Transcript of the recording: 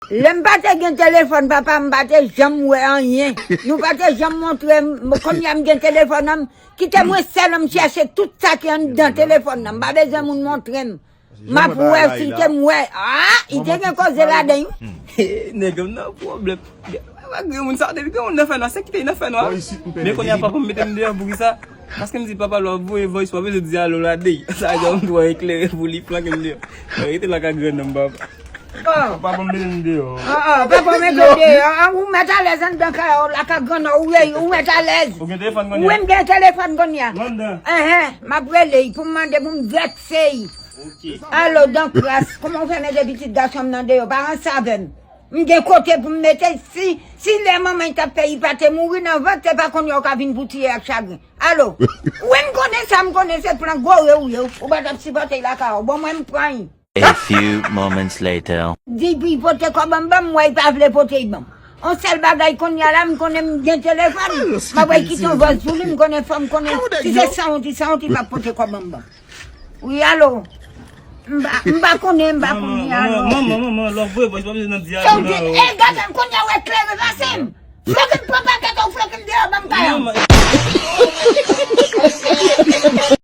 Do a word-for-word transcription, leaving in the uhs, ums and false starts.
Lè m pa te gen telefòn, papa, m pa te janm wè anyen. Nou pa te janm montre m. Kounye a m gen telefòn nan, m kite mwen sèl, m chèche tout sa ki anndan telefòn nan. M pa bezwen moun montre m. M ap wè si te m wè. Ah, li te gen koze ladan, wi. Nèg m nan pwoblèm. Gen moun sa te gen moun nan fè nwa, se kite nan fè nwa. Men kounye a papa m mete m deyò pou ki sa? Paske m di papa lè w ap voye voice, pa bezwen di alo la dey. Sa vle di m twò eklere pou li flanke m deyò. Rete la ka grannanm papa. Papa m mete m deyò. Ah, ah, papa mete w deyò. Ah, ou mèt alèz anndan kay ou la ka grannanm ou ye, ou mèt alèz. Ou gen telefòn kounye a? Wi, m gen telefòn kounye a. Anndan. Enhen, m ap rele pou m mande pou m vèkse. Alo, dan kras, kòman w fè mete pitit gason m nan deyò? Pa ranse avè m. M gen kote pou m mete si, si lè manman t ap fè, li pa te mouri nan vant, se pa kounye a w ka vin pou tiye ak chagren. Alo. Wi, m konnen sa, m konnen se plan gore ou ye. Ou pa t ap sipòte l lakay ou. Bon, mwen m pran l. A few moments later. Di pou l pote kòb an ban m, m wè l pa vle pote l ban m. On sèl bagay kounye a la, m konnen m gen telefòn. M ap wè kite yon vòz sou li, m konnen fò m konnen. Si se sanwont, li sanwont, li p ap pote kòb an ban m. Wi, alo. M pa, m pa konnen, m pa konnen, alo. Manman, manman, manman, lè w voye voice, pa bezwen nan di alo la. E, gade m kounye a, w eklere pase m. Flanke m pran pakèt ou, flanke m deyò, ban m kay an.